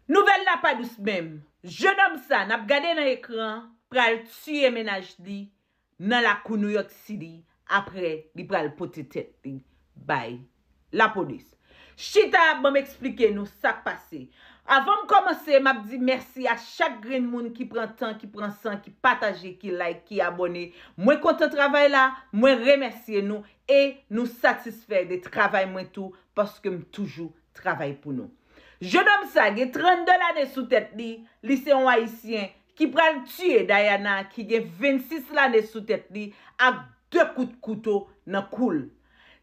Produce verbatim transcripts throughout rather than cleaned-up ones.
Nouvèl la pa dous menm. Jennonm sa n ap gade nan ekran pral tiye mennaj li nan lakou New York City, apre li pral pote tèt li bay lapolis. Chita, ban m eksplike nou sa k pase. Avan m kòmanse, m ap di mèsi a chak grenn moun ki pran tan, ki pran san, ki pataje, ki like, ki abòne. Mwen kontan travay la, mwen remèsye nou e nou satisfè de travay mwen tou, paske m toujou travay pou nou. Jennonm sa gen trannde lane sou tèt li, li se yon Ayisyen ki pral tiye Diana ki gen vennsis lane sou tèt li ak de kout kouto nan kou l.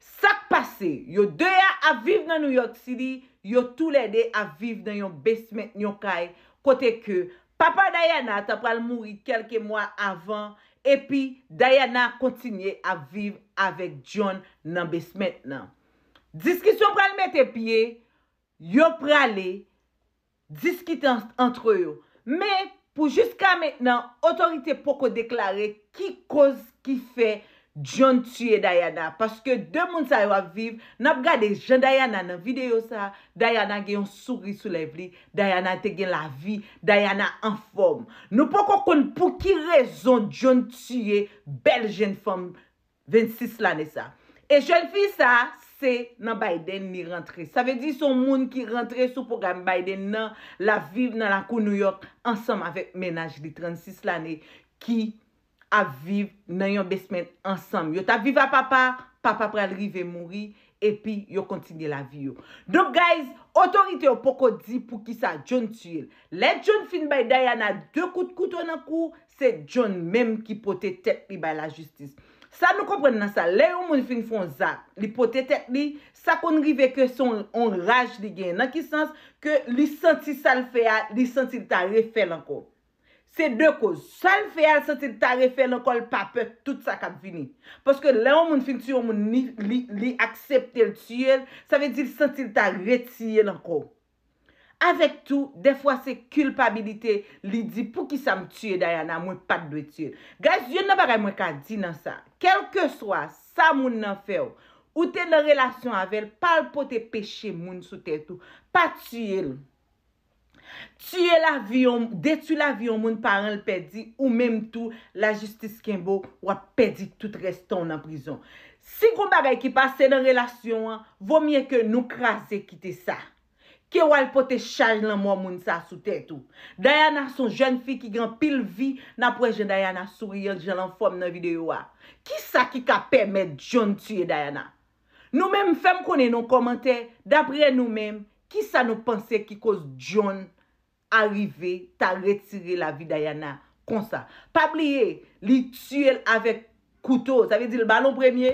Sa k pase, yo de a ap viv nan New York City, yo toulède ap viv nan yon basement yon kay, kote ke papa Diana ta pral mouri kèlke mwa avan, epi Diana kontinye ap viv avèk John nan basement nan. Diskisyon pral mete pye, yo prale diskite ant yo. Men, pou jiska mentnan, otorite poko deklare ki koz ki fè John tiye Diana, paske de moun sa yo ap viv, n ap gade jan Diana nan videyo sa, Diana gen yon souri sou lèv li, Diana te gen lavi, Diana anfòm. Nou poko konn pou ki rezon John tiye bèl jenn fanm vennsis lane sa. E jèn fi sa, se nan Biden li rantre. Sa vle di se yon moun ki rantre sou pwogram Biden nan, l ap viv nan lakou New York ansanm avèk mennaj li trannsis lane ki ap viv nan yon basement ansanm. Yo t ap viv a papa, papa pral rive mouri, epi yo kontinye lavi yo. Donk, guys, otorite yo poko di poukisa John tiye l. Lè John fin bay Diana de kout kouto nan kou, se John menm ki pote tèt li bay lajistis. Sa nou konprann nan sa, lè yon moun fin fè yon zak, li pote tèt li, sa konn rive ke se yon, yon raj li genyen. Nan ki sans? Ke li santi sa l fè a, li santi l ta refè l ankò. Se de koz. Sa l fè a, l santi l ta refè l ankò, l pa pè tout sa k ap vini. Paske lè yon moun fin tiye yon moun, li, li, li aksepte l tiye l, sa vle di l santi l ta retiye l ankò. Avèk tou, dèfwa se kilpabilite, li di, poukisa m tiye Diana, mwen pa t dwe tiye l. Guys, youn nan bagay mwen ka di nan sa, kèlkeswa sa moun nan fè w, ou te nan relasyon avè l, pa al pote peche moun sou tèt ou, pa tiye l. Tiye lavi yon, detwi lavi yon moun paran l pèdi, ou menm tou, lajistis kenbe w, w ap pèdi tout rèstan w nan prizon. Si gon bagay ki pase nan relasyon an, vo mye ke nou kraze kite sa. Ke w al pote chaj lanmò moun sa sou tèt ou. Diana se yon jèn fi ki gen anpil vi, n ap wè jan Diana souriyan, jan l anfòm nan videyo a. Kisa ki ka pèmèt John tiye Diana? Nou menm, fè m konnen nan kòmantè, daprè nou menm, kisa nou panse ki koz John arive ta retire lavi Diana konsa? Pa bliye, li tiye l avèk kouto, sa vle di l ba l yon premye,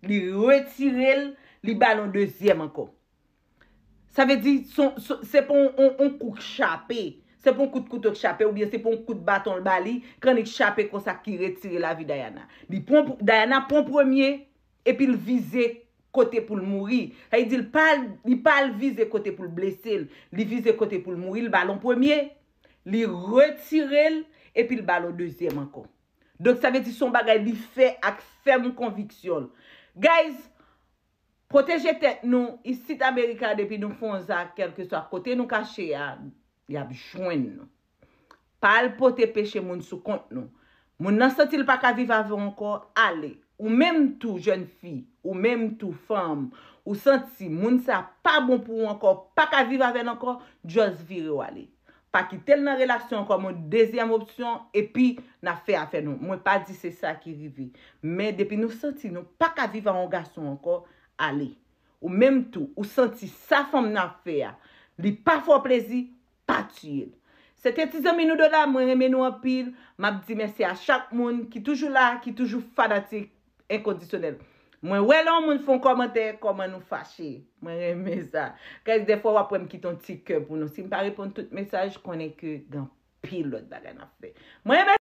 li retire l, li ba l yon dezyèm ankò. Sa vle di, se, se, se pa yon, yon, yon kou k chape, se pa yon kout kouto k chape, oubyen se pa yon kout baton l ba li, k annik chape konsa ki retire lavi Diana. Li pran, Diana pran premye, epi l vize kote pou l mouri. Sa vle di, l pa, li pa al vize kote pou l blese l, li vize kote pou l mouri, l ba l yon premye, li retire l, epi l ba l yon dezyèm ankò. Donk, sa vle di, se yon bagay li fè ak fèm konviksyon l. Guys, pwoteje tèt nou, isit Amerika, depi nou fè yon zak, kèlkeswa kote nou kache a, y ap jwenn nou. Pa al pote peche moun sou kont nou. Moun nan santi l pa ka viv avè w ankò, ale. Ou menm tou, jèn fi, ou menm tou, fanm, ou santi moun sa pa bon pou ou ankò, pa ka viv avè l ankò, just vire w ale. Pa kite l nan relasyon ankò, men yon dezyèm opsyon, epi n ap fè afè nou. Mwen pa di se sa ki rive. Men depi nou santi nou pa ka viv ak yon gason ankò, ale. Ou menm tou, ou santi sa fanm nan ap fè a, li pa fè w plezi, pa tiye l. Se te ti zanmi nou Dola, mwen renmen nou anpil. M ap di mèsi a chak moun ki toujou la, ki toujou fanatik enkondisyonèl. Mwen wè lè yon moun fè yon kòmantè, kòman nou fache. Mwen renmen sa. Guys, dèfwa w ap wè m kite yon ti kè pou nou. Si m pa reponn tout mesaj, konnen ke gen anpil lòt bagay n ap fè. Mwen renmen